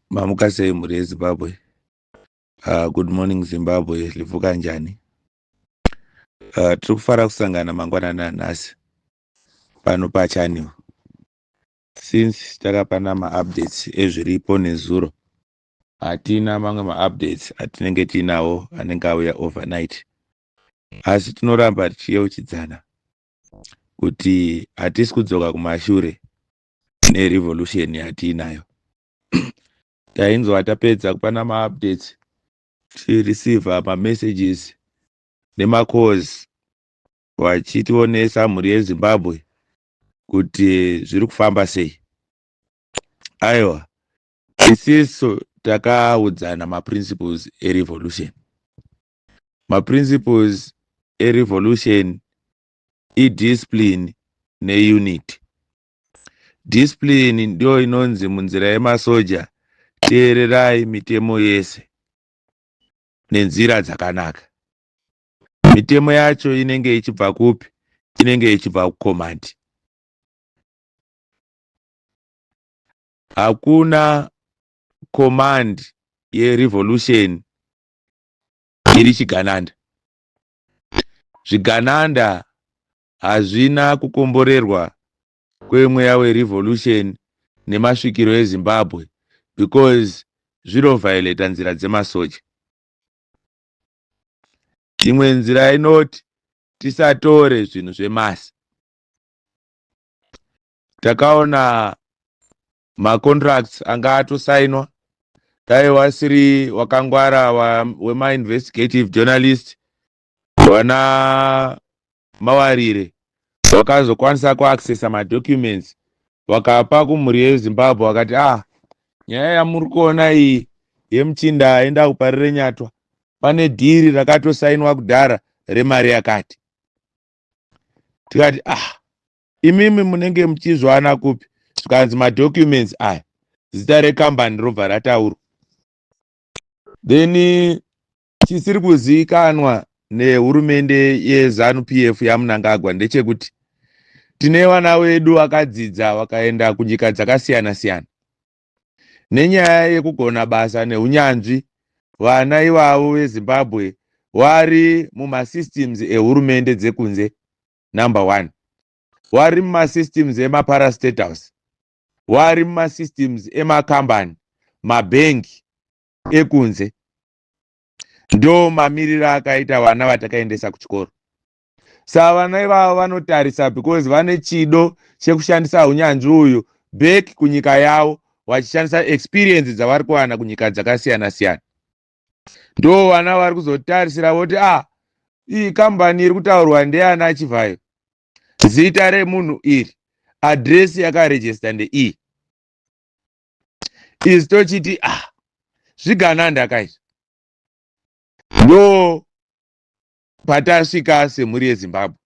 Mamuka sei mhuri yeZimbabwe? Good morning Zimbabwe, livuka njani? Tiri kufara kusangana mangwanani anhasi pano pachannel. Since takapana maupdates ezviripo nezuro, hatina mamwe maupdates atinenge tiinawo anenge auya overnight. Asi tinoramba tichiyeuchidzana kuti hatisi kudzoka kumashure nerevolution yatiinayo. Tainzwa tapedza kupana maupdates, tichireceiva mamessages nemacalls vachitionesa mhuri yeZimbabwe kuti zviri kufamba sei. Aiwa, isisu takaudzana maprinciples erevolution. Maprinciples erevolution idiscipline neunity. Discipline ndiyo inonzi munzira yemasoja teererai mitemo yese nenzira dzakanaka. Mitemo yacho inenge ichibva kupi? Inenge ichibva kucommand. Hakuna command yerevolution iri chigananda. Zvigananda hazvina kukomborerwa kwemweya werevolution nemasvikiro eZimbabwe because zvinovhiolata nzira dzemasoja. Imwe nzira inoti tisatore zvinhu zvemasi. Takaona macontracts anga atosainwa, dai wasiri wakangwara wemainvestigative journalist wana Mawarire wakazokwanisa kuaccessa madocuments wakapa kumhuri yeZimbabwe, wakati ah, nyaya yamuri kuona iyi yemuchinda aenda kuparire nyatwa, pane dhiri rakatosainwa kudhara remari yakati. Tikati ah, imimi munenge muchizwana kupi? Zvikanzi madocuments aya, zita rekambani robva rataurwa. Then chisiri kuzivikanwa nehurumende yeZANU PF yaMnangagwa ndechekuti tine vana vedu vakadzidza vakaenda kunyika dzakasiyana siyana. Nenyaya yekugona basa neunyanzvi, vana ivavo veZimbabwe vari mumasystems ehurumende dzekunze, number one. Vari mumasystems emaparastatals, vari mumasystems emakambani, mabhengi ekunze. Ndo mamiriro akaita vana vatakaendesa kuchikoro. Saka vana ivavo vanotarisa because vane chido chekushandisa unyanzvi uyu back kunyika yavo, vachishandisa experience dzavari kuwana kunyika dzakasiyana siyana. Ndo vana vari kuzotarisira voti ah, iyi kambani iri kutaurwa ndeyana Chivhayo, zita remunhu iri, adresi yakarejista ndeiyi. Izi tochiti ah, zvigananda kaizvi. Ndo patasvika semhuri yeZimbabwe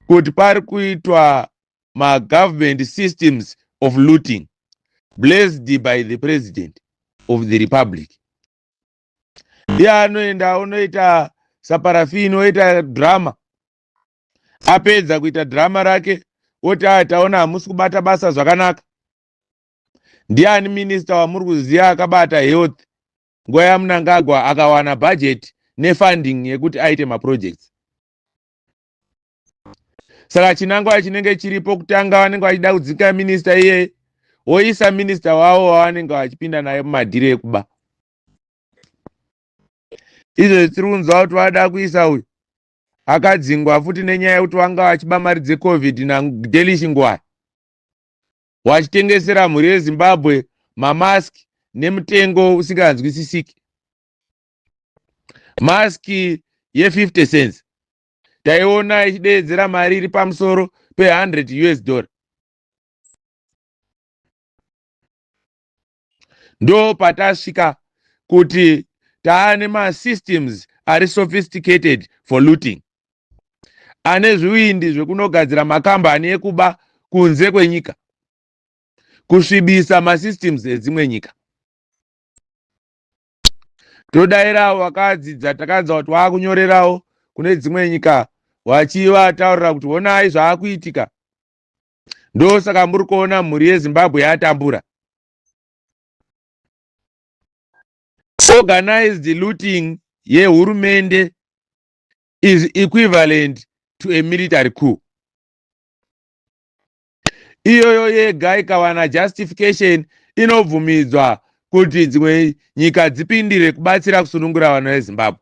kuti pari kuitwa magovernment systems of looting blessed by the president of the republic. Iye anoenda unoita saparafini, oita drama, apedza kuita drama rake oti aya, taona hamusi kubata basa zvakanaka. Ndiani minista wamuri kuziva akabata health nguva yaMnangagwa akawana budget nefunding yekuti aite maprojects? Saka chinangwa chinenge chiripo kutanga vanenge vachida kudzika minista iyeye, woisa minista wavo wavanenge vachipinda naye mumadhiri ekuba. Izvo tiri kunzwa kuti vada kuisa uyu akadzingwa futi nenyaya yekuti vanga vachiba mari dzeCovid naDelish Ngwari, wachitengesera mhuri yeZimbabwe mamaski nemutengo usinganzwisisiki. Maski ye50 cents taiona ichideedzera mari iri pamusoro pe100 US dollar. Ndo patasvika kuti taane masystems ari sophisticated for looting, ane zviwindi zvekunogadzira makambani ekuba kunze kwenyika, kusvibisa masystems edzimwe nyika. Todairawo vakadzidza, takanzwa kuti waakunyorerawo kune dzimwe nyika vachivataurira kuti honai zvaakuitika. Ndosaka muri kuona mhuri yeZimbabwe yatambura. Organized looting yehurumende is equivalent to a military coup. Iyoyo yega ikawana justification inobvumidzwa kuti dzimwe nyika dzipindire kubatsira kusunungura vana veZimbabwe.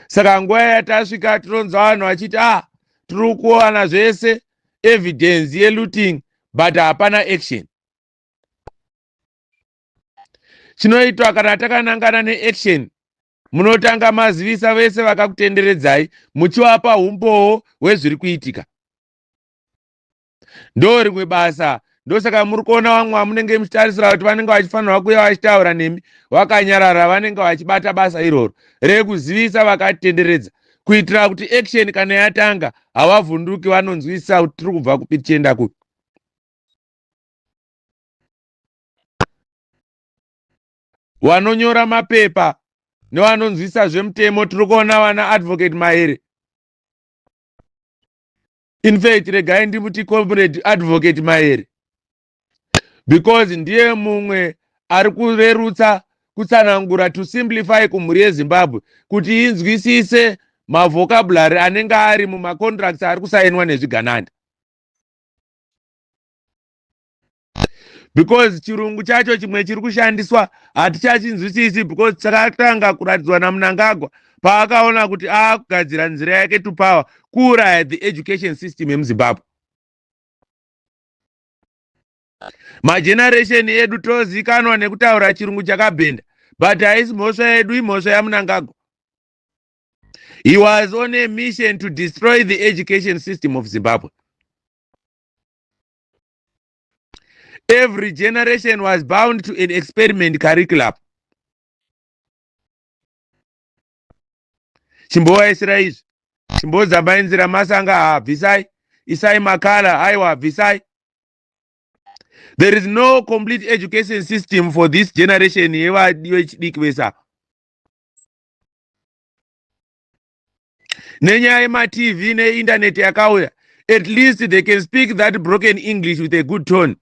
Saka nguva yatasvika tinonzwa vanhu vachiti ah, tiri kuwana zvese evidence yelooting but hapana action. Chinoitwa kana takanangana neaction, munotanga mazivisa vese vakakutenderedzai muchivapa umbowo hwezviri kuitika. Ndo rimwe basa. Ndosaka muri kuona vamwe vamunenge muchitarisira kuti vanenge vachifanirwa kuuya vachitaura nemi vakanyarara, vanenge vachibata basa iroro rekuzivisa vakatenderedza, kuitira kuti action kana yatanga havavhunduki, vanonzwisisa kuti tiri kubva kupi tichienda kupi. Vanonyora mapepa nevanonzwisisa zvemutemo, tiri kuona vana Advocate Mahere. In fact, regai ndimuti Comrade Advocate Mahere, because ndiye mumwe ari kurerutsa kutsanangura, to simplify kumhuri yeZimbabwe kuti inzwisise mavocabulary anenge ari mumacontracts ari kusainwa nezvigananda, because chirungu chacho chimwe chiri kushandiswa hatichachinzwisisi, because chakatanga kuratidzwa naMunangagwa paakaona kuti aakugadzira nzira yake to power, kuuraya the education system yemuZimbabwe. Mageneration edu tozikanwa nekutaura chirungu chakabhenda, but haisi mhosva yedu, imhosva yaMunangagwa. He was on a mission to destroy the education system of Zimbabwe. Every generation was bound to an experiment curriculum. Chimbovaisira izvi, chimbodzambai nzira masanga, ha, bvisai, isai makala, aiwa, bvisai. There is no complete education system for this generation yevechidiki vese ava. Nenyaya yemaTV neindaneti yakauya, at least they can speak that broken English with a good tone.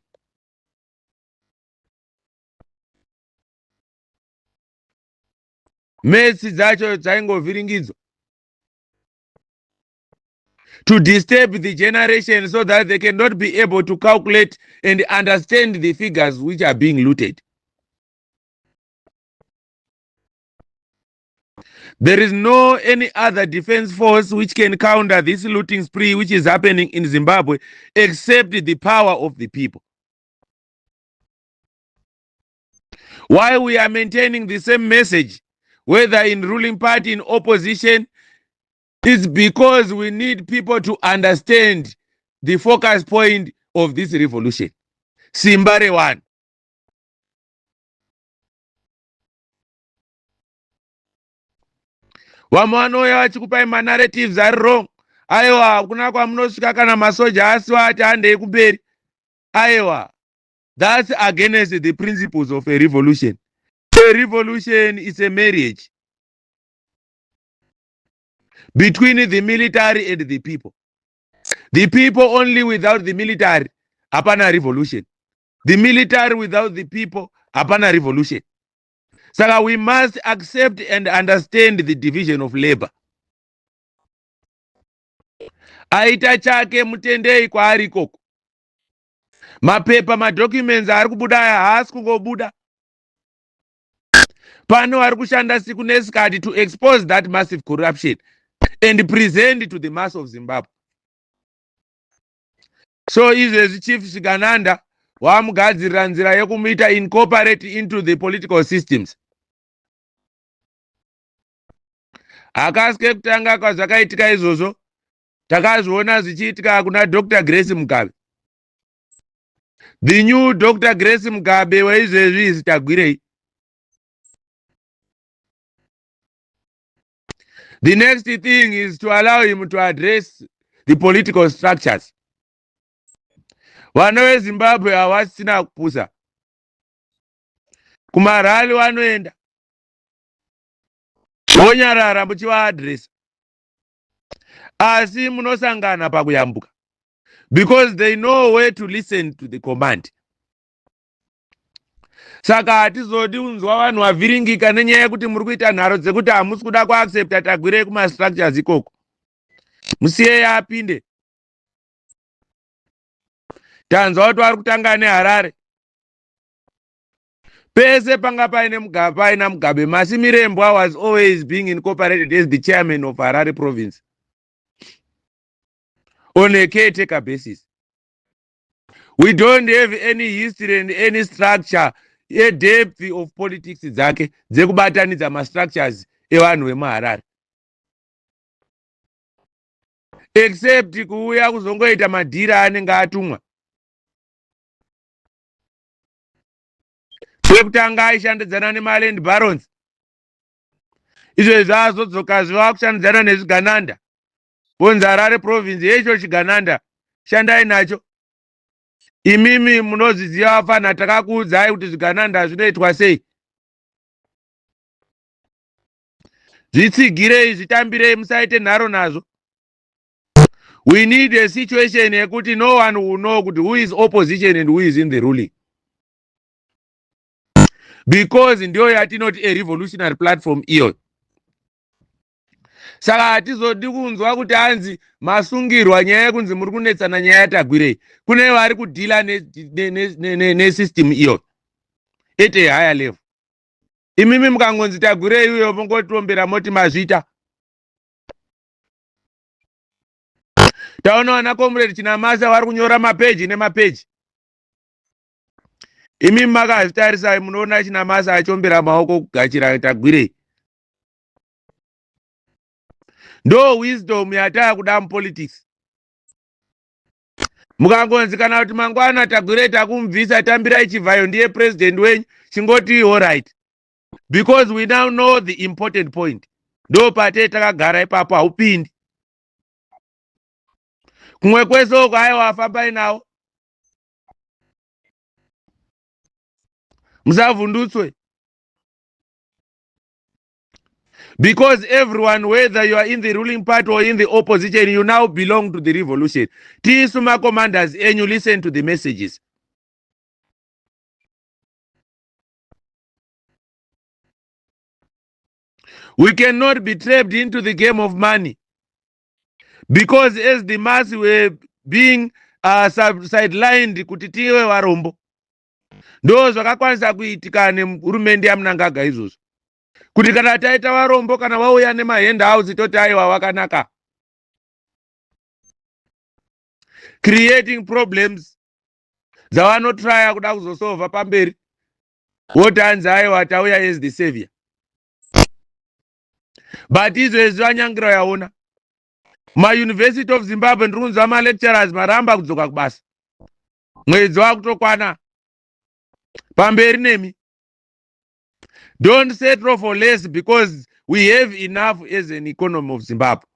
Metsi dzacho dzaingovhiringidzwa to disturb the generation so that they cannot be able to calculate and understand the figures which are being looted. There is no any other defense force which can counter this looting spree which is happening in Zimbabwe except the power of the people. Why we are maintaining the same message, whether in ruling party, in opposition, is because we need people to understand the focus point of this revolution. Simba revanhu. Vamwe vanouya vachikupai manarratives ari wrong. Aiwa, hakuna kwamunosvika kana masoja asiwa ati handei kumberi. Aiwa, that's against the principles of a revolution. A revolution is a marriage between the military and the people. The people only without the military, hapana revolution. The military without the people, hapana revolution. Saka we must accept and understand the division of labor. Aita chake, mutendei kwaari ikoko. Mapepa, madocuments ari kubuda aya haasi kungobuda. Pano vari kushanda siku nesikati to expose that massive corruption and present to the mass of Zimbabwe. So izvezvi Chief Shigananda wamugadzirira nzira yekumuita incorporate into the political systems. Hakasi kekutanga kwazvakaitika izvozvo, takazviona zvichiitika kuna Dr Grace Mugabe. The new Dr Grace Mugabe weizvezvi izi Tagwirei. The next thing is to allow him to address the political structures. Vana veZimbabwe havasina kupusa. Kumarali vanoenda vonyarara muchivaadresa, asi munosangana pakuyambuka because they know where to listen to the command. Saka hatizodi kunzwa vanhu vavhiringika nenyaya yekuti muri kuita nharo dzekuti hamusi kuda kuaccepta Tagwirei kumastructures ikoko. Musiyei apinde. Tanzwa kuti vari kutanga neHarare. Pese panga paine Mugabe, paina Mugabe, Masimirembwa was always being incorporated as the chairman of Harare province on a caretaker basis. We don't have any history and any structure yedepth of politics dzake dzekubatanidza mastructures evanhu vemuHarare, except kuuya kuzongoita madhiri aanenge atumwa. Pekutanga aishandidzana nemaland barons, izvezvi azodzoka zvava kushandidzana nezvigananda. Vonzi Harare province yecho chigananda, shandai nacho. Imimi munozviziva vafana, takakuudzai kuti zvigananda zvinoitwa sei. Zvitsigirei, zvitambirei, musaite nharo nazvo. We need a situation yekuti no one will know kuti who is opposition and who is in the ruling, because ndiyo yatinoti a revolutionary platform iyoyo. Saka hatizodi kunzwa kuti hanzi masungirwa nyaya yekunzi muri kunetsana nyaya yaTagwirei. Kune vari kudhila nesystem iyoyo at a higher level. Imimi mukangonzi Tagwirei uyo, mongotombera moti mazvita. Taona vana Comrade Chinamasa vari kunyora mapeji nemapeji. Imimi makazvitarisai, munoona Chinamasa achiombera maoko kugachira Tagwirei. Ndo wisdom yataa kuda mupolitics. Mukangonzi kana kuti mangwana Tagwirei takumubvisa, tambirai Chivhayo ndiye president wenyu, chingoti alright, because we now know the important point. Ndo pate takagara ipapo, haupindi kumwe kwese uko. Aiwa, afambai nawo, musavhundutswe, because everyone, whether you are in the ruling party or in the opposition, you now belong to the revolution. Tisu macommanders enyu. Listen to the messages. We cannot be trapped into the game of money, because as the mass were being sidelined kuti tive varombo, ndo zvakakwanisa kuitika nehurumende yaMnangagwa izvozvo, kuti kana taita varombo, kana vauya nemahandouts, toti aiwa, wakanaka, creating problems dzavanotraya kuda kuzosolva pamberi, woti hanzi aiwa, tauya as the savior. But izvezvi vanyangira yaona maUniversity of Zimbabwe, ndiri kunzwa malecturers maramba kudzoka kubasa, mwedzi wakutokwana. Pamberi nemi. Don't settle for less, because we have enough as an economy of Zimbabwe.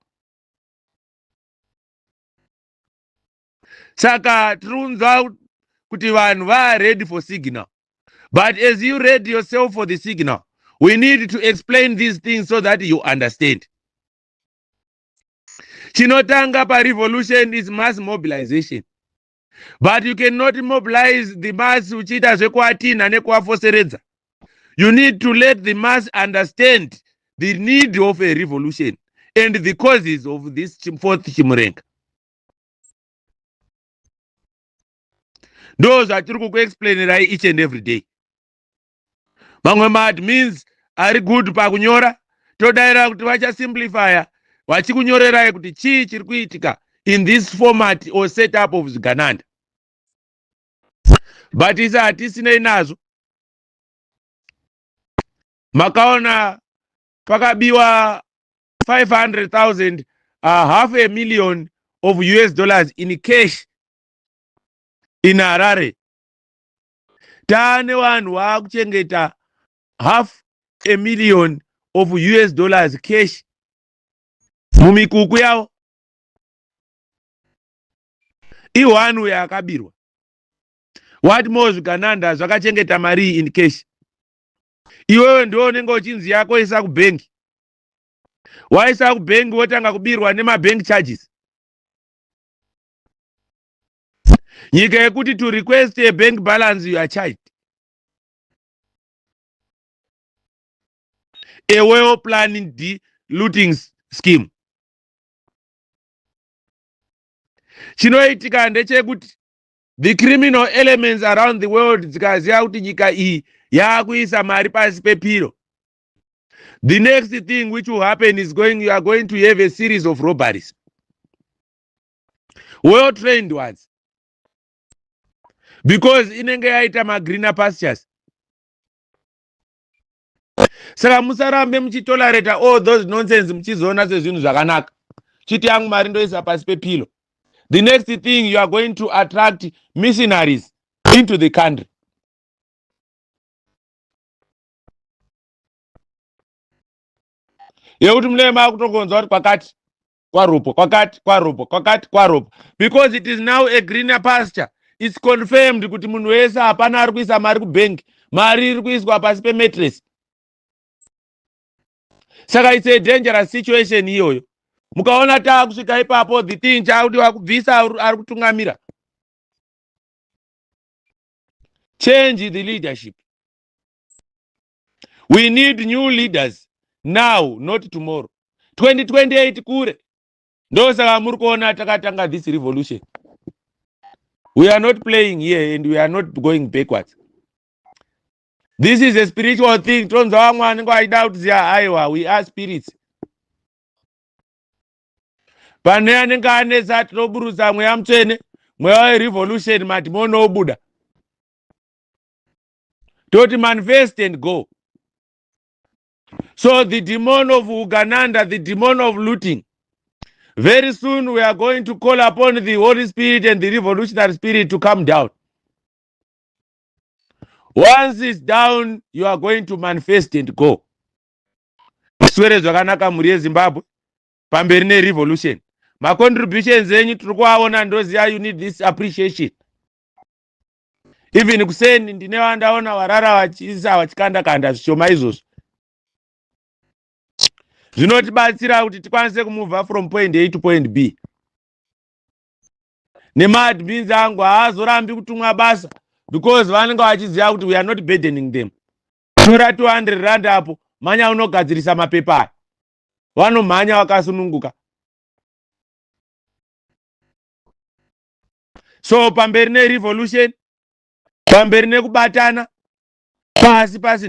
Saka tiri kunzwa kuti vanhu vaa ready for signal, but as you ready yourself for the signal, we need to explain these things so that you understand. Chinotanga parevolution is mass mobilization, but you cannot mobilize the mass uchiita zvekuatina nekuafoseredza. You need to let the mass understand the need of a revolution and the causes of this fourth chimurenga. Ndo zvatiri kukuexplainerai each and every day. Mamwe maadmins ari good pakunyora, todayira kuti vachasimplifya vachikunyorerai kuti chii chiri kuitika in this format or setup of zvigananda, but isi hatisinei nazvo. Makaona pakabiwa 500,000, half a million of US dollars in cash in Harare. Taane vanhu vaakuchengeta half a million of US dollars cash mumikuku yavo. I1 uyo akabirwa. What more zvigananda zvakachengeta mari in cash? Iwewe ndiwo unenge uchinzi yako isa kubhengi, waisa kubhengi, wotanga kubirwa nemabank charges. Nyika yekuti to request a bank balance, you are charged. A well planned looting scheme. Chinoitika ndechekuti the criminal elements around the world dzikaziva kuti nyika iyi yaakuisa mari pasi pepiro, the next thing which will happen is going, you are going to have a series of robberies, well trained ones, because inenge yaita magreener pastures. Saka musarambe muchitolerata all those nonsense muchizoona sezvinhu zvakanaka. Chiti yangu mari ndoisa pasi pepilo. The next thing, you are going to attract missionaries into the country. Yekuti munee makutogonzwa kuti kwakati kwaropo, kwakati kwaropo, kwakati kwaropo, because it is now a greener pasture. It's confirmed kuti munhu wese hapana ari kuisa mari kubhengi, mari iri kuiswa pasi pemetres. Saka it's a dangerous situation iyoyo. Mukaona taakusvika ipapo, the thing chaakudiwa kubvisa ari kutungamira, change the leadership. We need new leaders now, not tomorrow. 2028 kure. Ndosaka muri kuona takatanga this revolution. We are not playing here and we are not going backwards. This is a spiritual thing. Tonzwa vamwe vanenge vachida kuti ziya, aiwa, we are spirits. Pane anenge anetsa, tinoburutsa mweya mutsvene, mweya werevolution, madhimoni obuda, toti manifest and go. So the demon of Ugananda, the demon of looting, very soon we are going to call upon the Holy Spirit and the revolutionary spirit to come down. Once it's down, you are going to manifest and go. Swere zvakanaka, mhuri yeZimbabwe. Pamberi nerevolution. Macontributions enyu tiri kuaona. Ndoziva you need this appreciation. Even kuseni ndine vandaona varara vachiisa, vachikanda kanda zvishoma. Izvozvo zvinotibatsira kuti tikwanise kumuvha from point A to point B. Nemaadmins angu haazorambi kutumwa basa because vanenge vachiziva kuti we are not burdening them. Tora 200 rand apo, manya unogadzirisa mapepa aya. Vanomhanya vakasununguka. So pamberi nerevolution, pamberi nekubatana, pasi pasi.